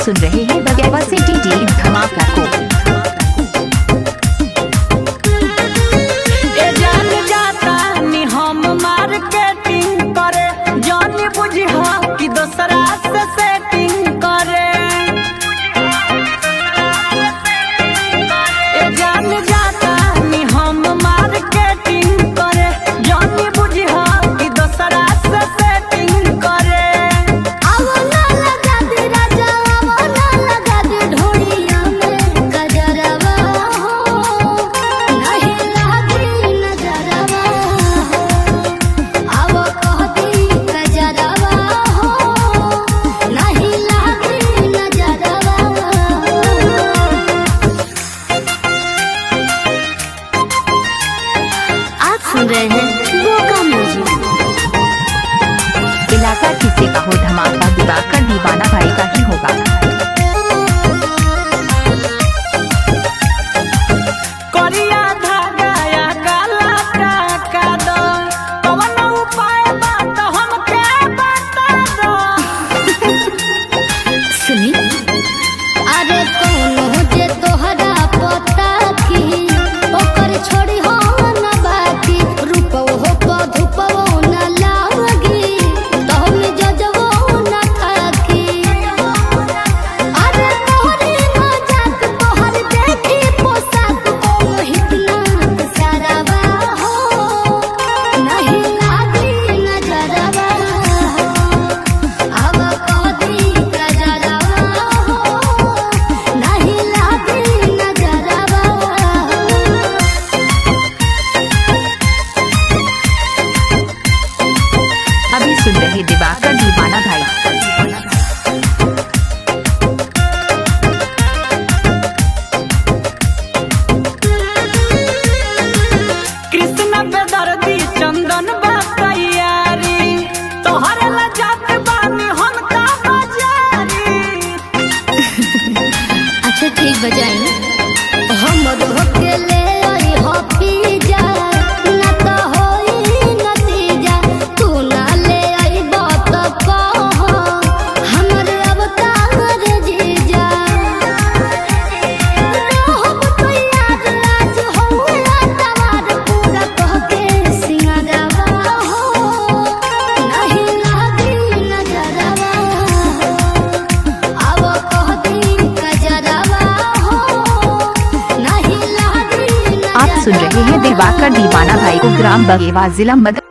सुन रहे हैं बगैवा से डीजे धमाका को। ए जान जाता नी हम मार्केटिंग करे, जान बुझा कि दोसरा से सेटिंग करे। ए जान जाता नी हम मार्केटिंग करे, जान बुझा कि दोसरा से सेटिंग करे। आवो ना लगा दे राजा, आवो ना लगा दे ढोड़िया में गजरवा हो, नहीं लागी नजरवा हो। आवो कहती गजरवा हो, नहीं लागी नजरवा हो। आप सुन रहे हैं बोका म्यूजिक। इलाका किसी का हो धमाका दिवाकर दीवाना भाई का ही होगा। करिया धागा या काला टाका दो, कवन उपाय बात हमके बता दो। सुनी, अरे कौन जे तोहरा पता की ओकर छोड़ी हो न बाकी, रूपो हो धूपो न लागी, तोहम जजवो न थाकी। अरे तोहरी मजाक तोहर देखी पोशाक, कौन हितना सारावा हो, नहीं लागी नजरवा हो। अब कदी गजरवा हो, नहीं लागी नजरवा हो। अभी सुन रहे दिवाकर दीवाना भाई। कृष्ण बेदर्दी चंदन बा तैयारी, तोहरे ला जात बानी हम ता बाजारी। अच्छा ठीक बजाई, हम के ले आई हो पीजा, न तो होई नतीजा, तू ना ले आई बात कह हमर अवतार जीजा। रहब तैयार आज होया तवार, पूरा कह के सिंगारवा हो, नहीं लागी नजरवा हो। अब कहती गजरवा हो, नहीं लागी आप सुन रहे हैं दिवाकर दीवाना भाई को ग्राम बगेवा जिला मध्य